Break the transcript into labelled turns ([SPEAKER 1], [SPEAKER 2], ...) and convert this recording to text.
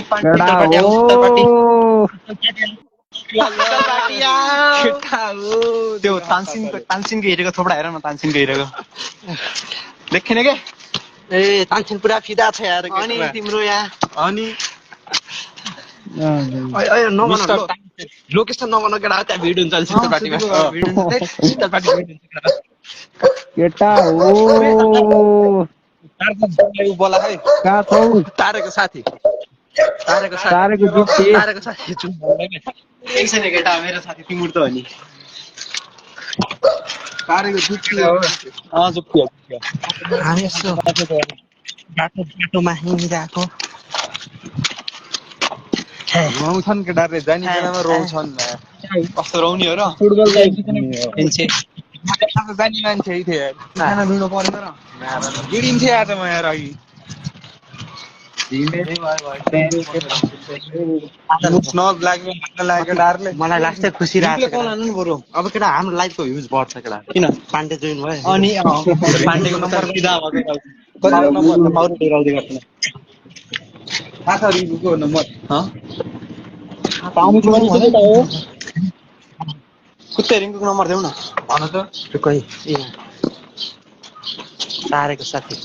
[SPEAKER 1] केटा
[SPEAKER 2] शीतल
[SPEAKER 1] हो
[SPEAKER 2] पार्टी
[SPEAKER 3] केटा हो
[SPEAKER 2] त्यो तानसिनको हेरेको थोपडा हेर न तानसिनको हेरेको देखेन के
[SPEAKER 3] ए तानसेन पुरा फिदा छ यार
[SPEAKER 2] अनि तिम्रो यहाँ
[SPEAKER 3] अनि नभन लोकेसन नभन केटा त्यहाँ भिड हुन्छ शीतल पार्टीमा शीतल पार्टी भिड हुन्छ
[SPEAKER 1] केटा हो
[SPEAKER 3] बोला है
[SPEAKER 1] कहाँ छौ
[SPEAKER 3] तारेको साथी
[SPEAKER 1] तारेको जुत्ती
[SPEAKER 2] केही छैन केटा मेरो साथी तिम्रो त हो नि
[SPEAKER 3] तारेको जुत्ती
[SPEAKER 2] जुत्ती
[SPEAKER 3] हामी यसो बाटोमा हिँडिरहेको
[SPEAKER 4] रौछन् केटाहरूले जाने बेलामा रौछन्
[SPEAKER 2] कस्तो रौनी हो र
[SPEAKER 1] फुटबल
[SPEAKER 4] जाने मान्छे है थियो यार
[SPEAKER 2] खाना ढुँड्नु परेन र
[SPEAKER 4] हिँडिन्थ्यो यार म यहाँ अघि स्नग लाग्यो हान्न लाग्यो केटाहरूले
[SPEAKER 3] मलाई लाग्छ खुसी
[SPEAKER 2] कल
[SPEAKER 3] लाग्छ
[SPEAKER 2] हान्नु नि बरु
[SPEAKER 3] अब केटा हाम्रो लाइफको भ्युज बढ्छ केटा
[SPEAKER 2] किन
[SPEAKER 3] पाण्डे जोइन भयो
[SPEAKER 2] अनि पाण्डेको नम्बर सिधा भएको
[SPEAKER 4] कतिको नम्बर
[SPEAKER 2] पाउरो ढेराउँदै गर्छ
[SPEAKER 4] थाहा छ रिभ्यूको नम्बर
[SPEAKER 2] कुत्ते रिङ्कुको नम्बर देऊ न
[SPEAKER 4] भन त
[SPEAKER 3] त्यो कोही तारेको साथी